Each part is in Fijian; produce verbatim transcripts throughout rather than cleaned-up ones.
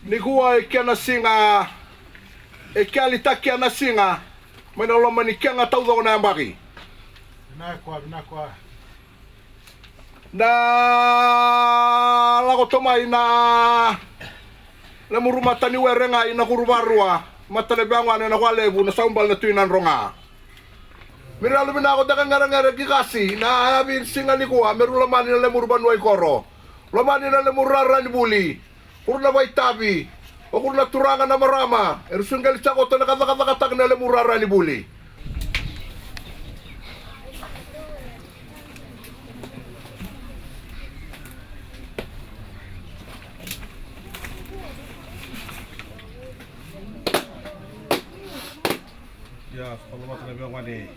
Nikua e kena siga, e kealitaki ena siga mai na loma ni kena taucoko na yabaki. Vinaka koya, vinaka koya. Na lako tomai na lemuru mata ni were ga i Nakuruvarua, mata na veagone na Kualevu, na Saubale, na Tui Nadroga. Me ra yalovinaka o Daka Geregere ki Kasi na yavi ni siga nikua, me ru lomani na lemuru vanua i koro, lomani na lemuru rara ni vuli. Kuru na vaitavi, o kuru na turaga na marama, e ru suqeli sakoto na ka cakacakataka na lemuru rara ni vuli. Ia, sa lomata na veigone.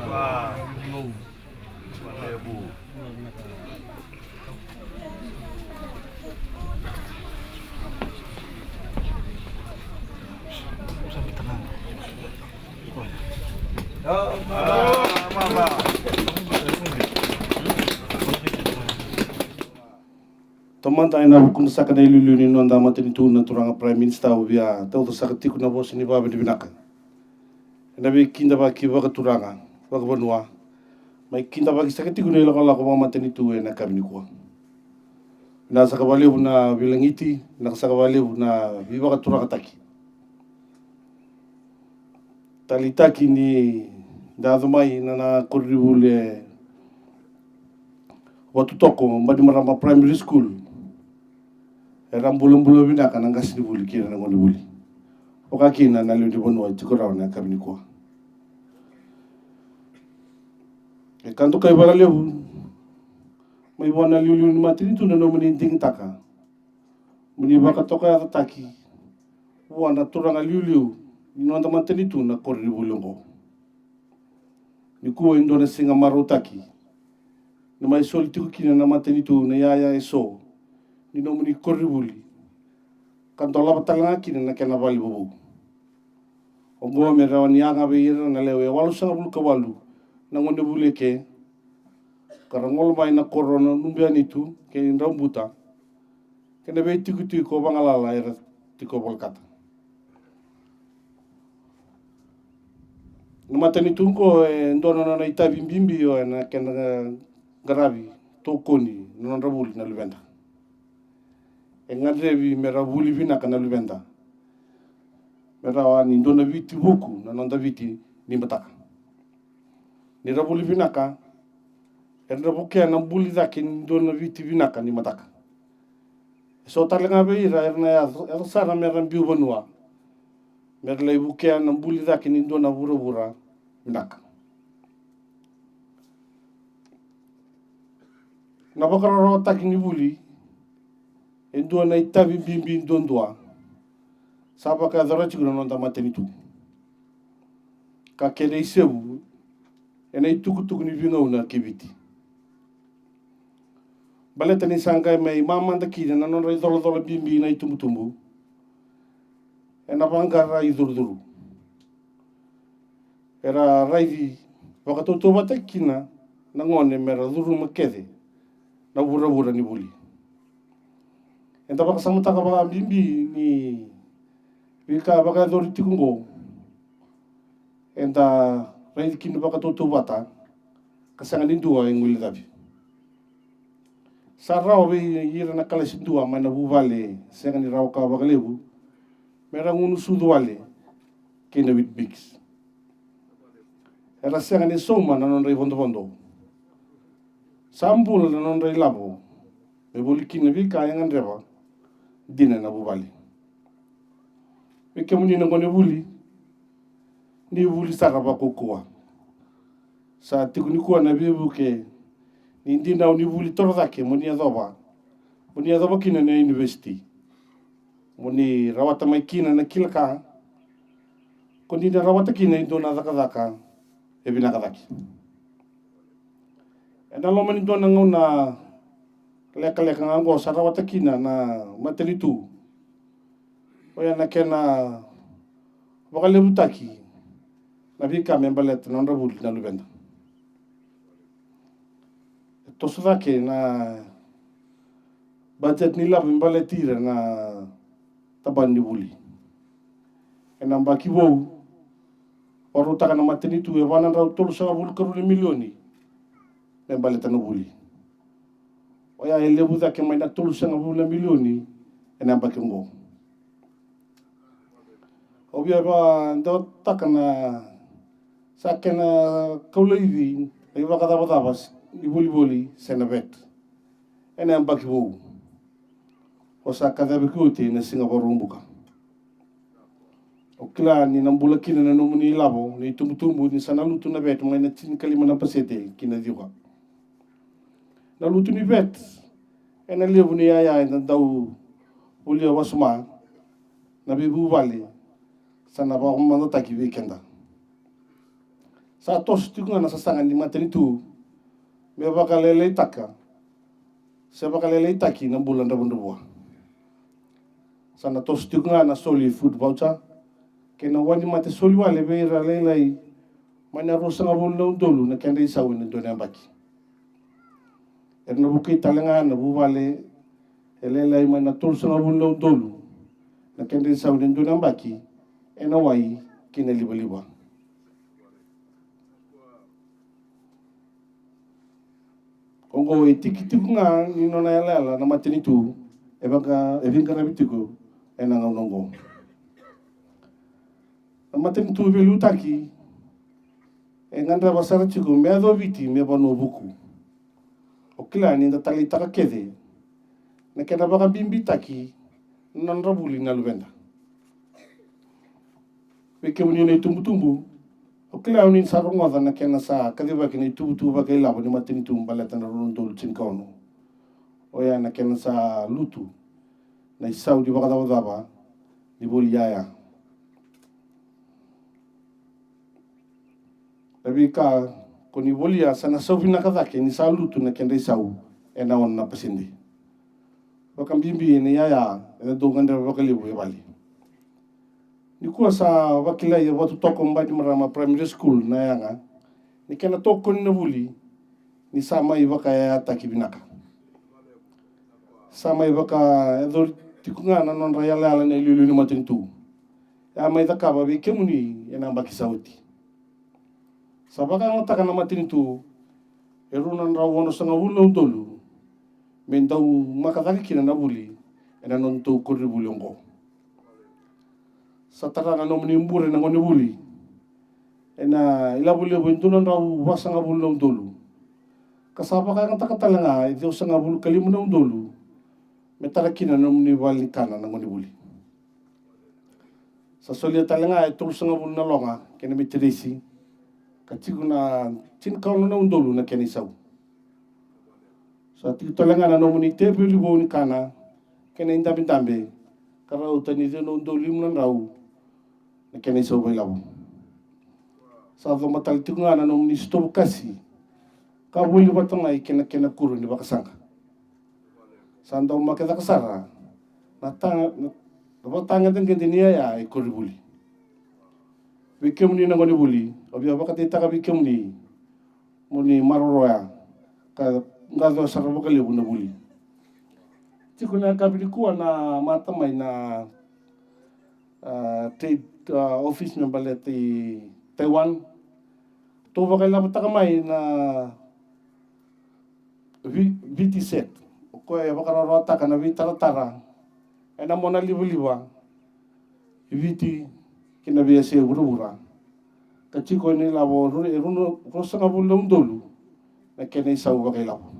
Valevu. Valevu. Taumada ena vuku saka na iliuliu ni noda matanitu na turaga Prime Minister, au via tauca saka tiko na vosa ni vakavinavinaka. Ena veikidavaki vakaturaga, vakavanua, mai kidavaki saka tiko na ilakolako vakamatanitu ena yakavi nikua. Vinaka saka vakalevu na veilagiti, vinaka saka vakalevu na veivakaturagataki. Taleitaki ni da yaco mai na, na koronivuli e Vatutoko Bainimarama Primary School. Era bulabula vinaka na qasenivuli kei na gonevuli, vaka kina na lewe ni vanua e tiko rawa na yakavi nikua. E ka dokai vakalevu mai vua na iliuliu ni matanitu na nomuni digitaka mo ni vakatokayacataki vua na turaga iliuliu ni noda matanitu na koronivuli oqo. Nikua e dua na siga marautaki ni mai soli tiko kina na matanitu na iyaya eso ni nomuni koronivuli, ka dolava tale ga kina na kena vale vovou. Oqo me rawa ni yaga vei ira na lewe e walusagavulu ka walu na gonevuli eke, ka ra gole mai na koro o Nubianitu kei Dravubuta, kei na veitikotiko vagalala era tiko volekata. Na matanitu oqo e dua na nona itavi bibi oya na kena qaravi tokoni na nodra vuli na luveda. E gadrevi me ra vuli vinaka na luveda, me rawa ni dua na Viti vuku na noda Viti ni mataka. Ni ra vuli vinaka, era na vukea na buli cake ni dua na Viti vinaka ni mataka. E so tale ga vei ira era na yaco, yaco sara me ra biu vanua, me ra lai vukea na buli cake ni dua na vuravura vinaka. Na vakararawataki ni vuli e dua na itavi bibi duadua sa vakayacora tiko na noda matanitu, ka kena isevu ena itukutuku ni veigauna kei Viti. Baleta ni sa qai mai mamada kina na nodra icolacola bibi na itubutubu ena vaqara icurucuru. Era raici vakatautauvataki kina na gone me ra curuma kece na vuravura ni vuli. Eda vakasamataka vakabibi ni veika vakayacori tiko oqo, eda raici kina vakatautauvata ka sega ni dua e guilecavi. Sa rawa vei ira na kalasi dua mai na vuvale sega ni rawa ka vakalevu me ra gunu sucu wale kei na Weet-Bix. Era sega ni sauma na nodra ivodovodo. Sa bula na nodra ilavo me voli kina veika e gadreva dina ena vuvale. Vei kemuni na gonevuli, ni vuli sara vakaukauwa. Sa tiko nikua na veivuke ni dinau ni vuli torocake mo ni yacova, mo ni yacova kina na univesiti, mo ni rawata mai kina na kila ka ko ni na rawata kina e dua na cakacaka e vinaka cake. Ena loma ni dua na gauna lekaleka ga oqo sa rawata kina na matanitu, oya na kena vakalevutaki na veika me baleta na nodra vuli na luveda. E toso cake na budget ni lavo me baleti ira na tabana ni vuli. Ena yabaki vou, vakarautaka na matanitu e va na drau tolusagavulu karua na milioni me baleta na vuli. Oya e levu cake mai na tolusagavulu na milioni ena yabaki oqo. Au via vakadewataka na sa kena kaulaivi na ivakacavacava ni volivoli se na vet ena yabaki vou. O sa kacivi oti ena siga Vakaraubuka. O kila ni na bula kina na nomuni ilavo na itubutubu ni sa na lutu na vet mai na tinikalima na pasede ki na ciwa. Na lutu ni vet ena levu ni yaya eda dau volia wasoma na veivuvale sa na vakamamadataki vei keda. Sa toso tiko ga na sasaga ni matanitu me vakalailaitaka se vakalailaitaki na bula dravudravua. Sa na toso tiko ga na soli food voucher kei na wainimate soli wale vei ira lailai mai na ruasagavulu na udolu na kedra isau ena dua na yabaki. Era na vukei tale ga na vuvale e lailai mai na tolusagavulu na udolu na kedra isau ena dua na yabaki ena wai kei na livaliva. Oqo e tiki tiko ga ni nona yalayala na matanitu e vaka e veiqaravi tiko ena gauna oqo. Na matanitu veiliutaki e gadreva sara tiko me yaco Viti me vanua vuku. O kila ni da taleitaka kece na kena vakabibitaki na nodra vuli na luveda. Vei kemuni na itubutubu, o kila ni sa rogoca na kena sa kacivaki na itubutubu vakailavo ni matanitu baleta na rua na udolu tinikaono. Oya na kena sa lutu na isau ni vakacavacava ni voli yaya. Na veika ko ni volia sa na sau vinaka cake ni sa lutu na kedra isau ena ono na pasede. Vakabibi ena yaya ena dau gadreva vakalevu e vale. Nikua sa vakilai e Vatutoko Bainimarama Primary School na yaga ni kena tokoni na vuli ni sa mai vakayayataki vinaka. Sa mai vakayacori tiko ga na nodra yalayala na iliuliu ni matanitu. E a mai cakava vei kemuni ena yabaki sa oti. Sa vakayagataka na matanitu e rua na drau onosagavulu na udolu me dau maka cake kina na vuli ena nodatou koronivuli oqo. Sa tara na nomuni bure na gonevuli ena ilavo levu e dua na drau vasagavulu na udolu. Ka sa vakayagataka tale ga e ciwasagavulu ka lima na udolu me tara kina na nomuni vale ni kana na gonevuli. Sa solia tale ga e tolusagavulu na loga kei na meteresi ka tiko na tinikaono na udolu na kena isau. Sa tiko tale ga na nomuni teveli vou ni kana kei na idabedabe ka rauta ni ciwa na udolu lima na drau na kena isau vakailavo. Sa coba tale tiko ga na nomuni sitovu kasi ka voli vata mai kei na kena kuro ni vakasaqa. Sa dau makecaka sara na taga na vakatagedegede ni yaya e koronivuli. Vei kemuni na gonevuli, au via vakadeitaka vei kemuni mo ni maroroya ka qacoa sara vakalevu na vuli. Tiko na yakavi nikua na mata mai na a, trade a, office me baleta i Taiwan. Tou vakailavotaka mai na V- VTZ, o koya e vakarawarawataka na veitaratara ena mona livaliva i Viti kei na veiyasai vuravura. Ka tiko ena ilavo ru- e rua- ruasagavulu na udolu na kena isau vakailavo.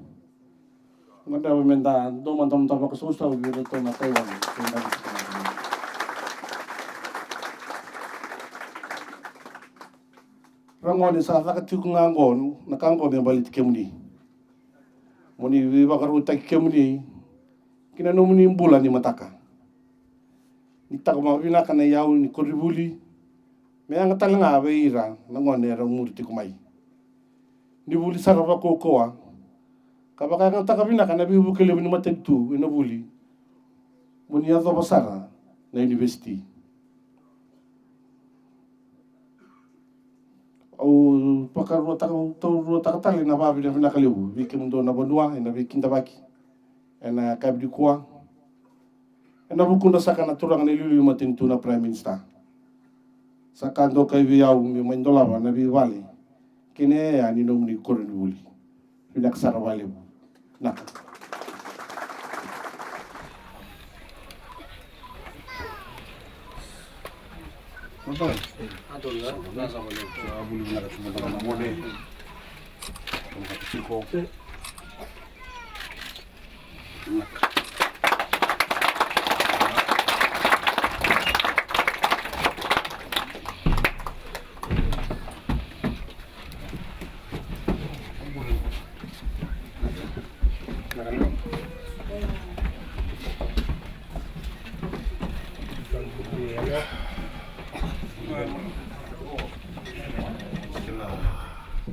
Gadreva me da dua mada na noda vakasausau vei iratou na Taiwan. Ragone, sa caka tiko ga oqo na ka oqo me baleti kemuni. Mo ni veivakarautaki kemuni ki na nomuni bula ni mataka. Ni takoma vinaka na iyau ni koronivuli me yaga tale ga vei ira na gone era muri tiko mai. Ni vuli sara vakaukauwa ka vakayagataka vinaka na veivuke levu ni matanitu ena vuli mo ni yacova sara na univesiti. Au vakaruataka, tauruataka tale na vavinavinaka levu vei kemudou na vanua ena veikidavaki ena yakavi nikua. Ena vukudra saka na turaga na iliuliu matanitu na Prime Minister. Sa ka dokai vei au meu mai dolava na veivale kei na yaya ni nomuni koronivuli. Vinaka sara vakalevu. Naka.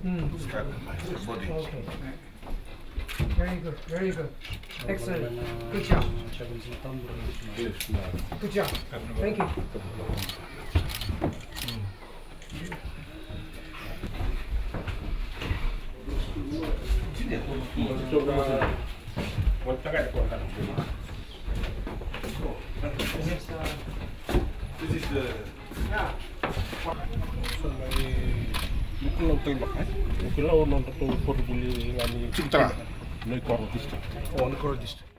Mm. Okay. Very good, very good. Excellent. Good job. Good job. Thank you. This is the Kila o nodratou koronivuli ga ni Tiko tara. Noikoro district. Oh, Noikoro district.